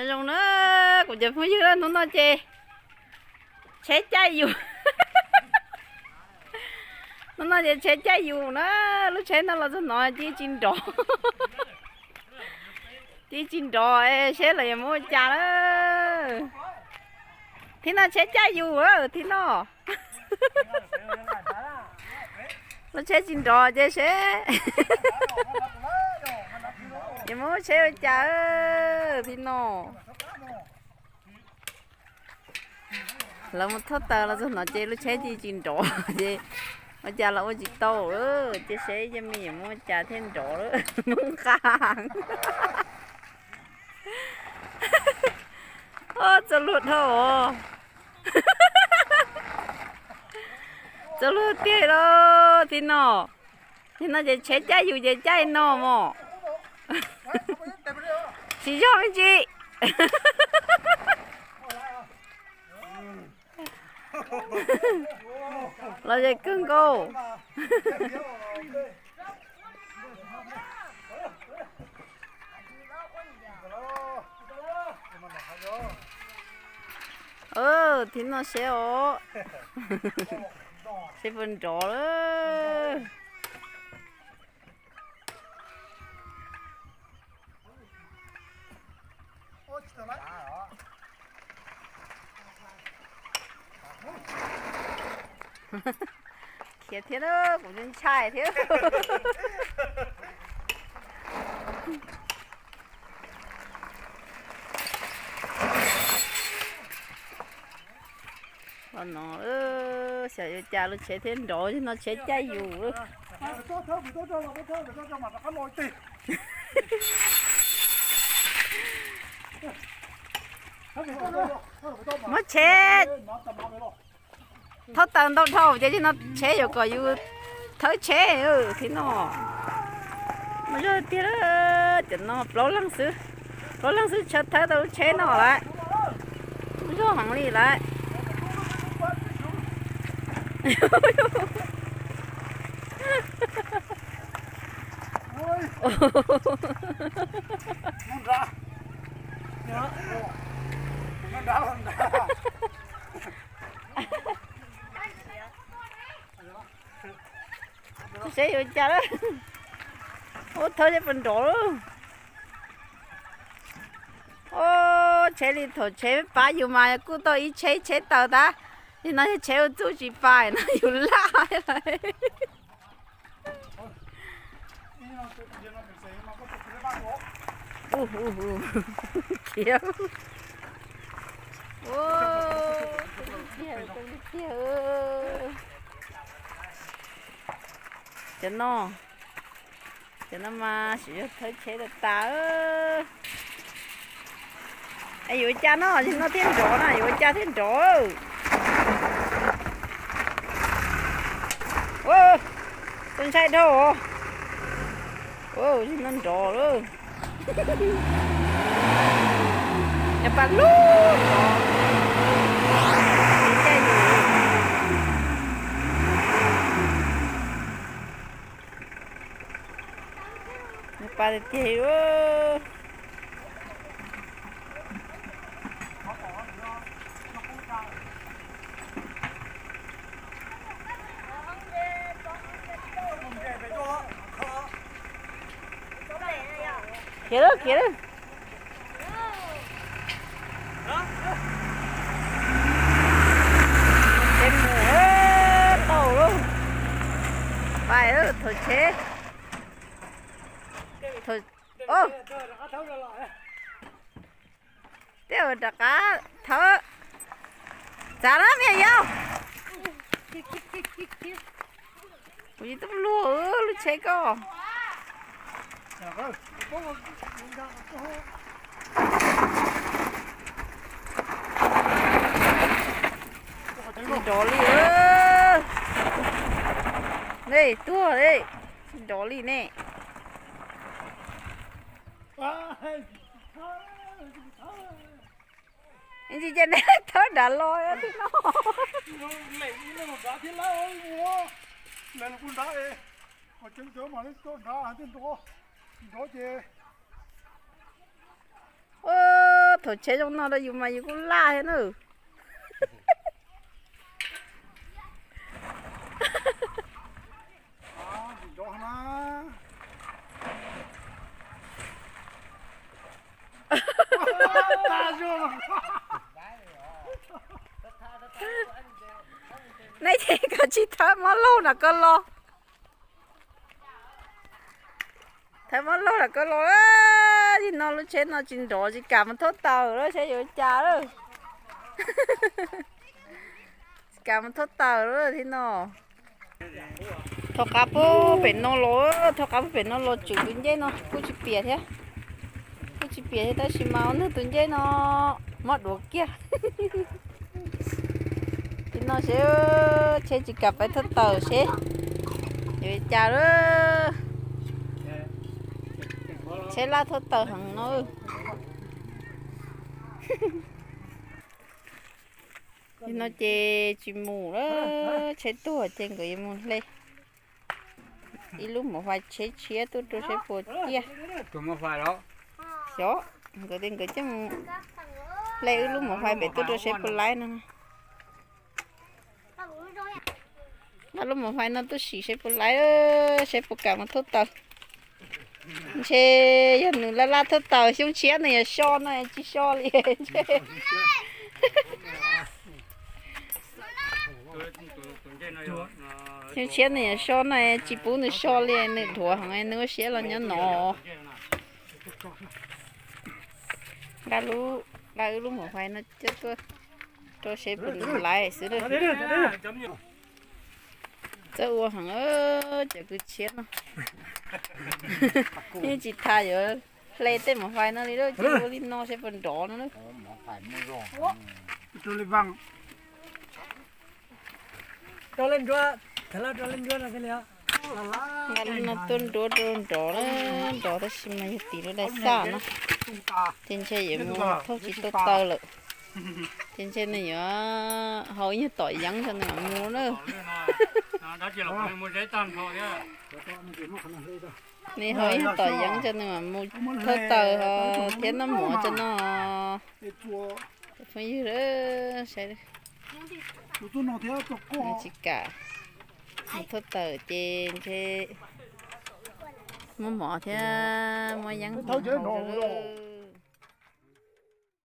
Zoo na, kuv cov phooj ywg na, hnub no ces tsheb caij yus. Hnub no ces tsheb caij yus na, lub tsheb no los txog no cia tsis nrov. Cia tsis nrov, seb lawv yuav muab ua cas na. Thib no tsheb caij yus, thib no. Lub tsheb tsis nrov ces seb yuav muab tsheb ua cas thib no. Lawv mus thauj taws los txog no ces lub tsheb cia tsis nrov ces ua cas los ua tsis tau. Ces seb Yaj Mim yuav muab ua cas thiaj nrov lawm. Muab nqa. Txoj luag dhau os. Txoj luag tiag lauj thib no. Thib no ces tsheb caij yus ces caij no mos. Tsis yog me ntsis. Los ze kawg nkaus. Thib no seb os. Seb puas nrov lawm. Khiav thiab, kuv ntshai thiab. Los no xyov yuav cas lub tsheb thiaj nrov, no tsheb caij yus. Muab tsheb thauj taws ntau dhau ces no tsheb yuav kom yus thawb tsheb thib no. Muaj zog tiag, cov no plaub leeg xwb, plaub leeg xwb tshawb thawb tau lub tsheb no lawm. Muaj zog heev li lawm. Seb yuav cas lawm. Ub, thawb seb puas nrov lawm. Ub, tsheb li thaum tsheb pab yus mas kuj tau ib tsheb ib tsheb taws tas, nim no yog tsheb ua txuj tsis pais no yus laj lawm. Khiav. Cov no, cov no mas sim yog thawb tsheb tas tas. Es yuav ua cas no, no thiaj nrov na, yuav ua cas thiaj nrov. Tus ntshai dhau. Ua no nrov lawm. Cov pas lub nrov. Nws pas tiag tiag. Khiav lawm, khiav lawm. Tsheb mus tau lauj. Pais lawm, thauj tsheb. Tej rov qab thawb. Txav na me yau. Kuv tsis tau luag lub tsheb koj. Tsis nrov li. Nej tuag li, tsis nrov li ne. Ntsis ces neb thawb nrad los thiab no. Ua, Tsheb zoo no rau yus mas yus kuj laj thiab na. Nej ces koj tsis thawb mob laug nram ko los. Thawb mob laug nram ko los. Nim no lub tsheb no tsis nrov tsis kam mus thauj taws lawm, saib yuav cas lawm. Tsis kam mus thauj taws lawm thiab no. Thov qab pub pem no los, thov qab pub pem no los tsum tus ncej no kuj tsis piam thiab. Kuj tsis piam thiab tab sis mas ua ntej tus ncej no mob duav kiag. Nim no seb, tsheb tsis kam pais thauj taws seb yuav cas lawm. Tsheb laj thauj taws heev no. Nim no ces tsis mus lawm, tsheb tuag ces nkawd yuav mus hle ib lub mos fais tsheb tshiab tuaj rau seb puas ciaj. Xyov, nkawd tias nkawd coj mus hle wb lub mos fais pem tuaj rau seb puas laib no. Nqa lub mos fais no tuaj sim seb puas laib, seb puas kam mus thauj taws. Ntshe yog nws laj laj thauj taws, xyoo tshiab nws yuav so no tsis so li ntshe. Xyoo tshiab nws yuav so no tsis pub nws so li, nws dhuav heev, nws ua siab los nyob no. Nqa lub, nqa wb lub mos fais no coj tuaj rau seb puas laib xwb. Txawj ua heev cov kwv tshiab no. Yeej tsis tas yuav hle tej mos fais no li, cia ua li no seb puas nrov no. Nqa lub no tuaj nruab rau nrov na, nrov tab sis mas yog tim lub dai xaj no, ces ntshe yuav mus thauj tsis tau taws lawm. Ces ntshe nws yuav haus ib nyuag tom yeeb tso nws mam mus na. Nws haus ib nyuag tom yeeb tso nws mam mus thauj taws thiab noj mov tso no. Phooj ywg, saib, tsis kam mus thauj taws ces ntshe muab mov thiab muab yeeb haus.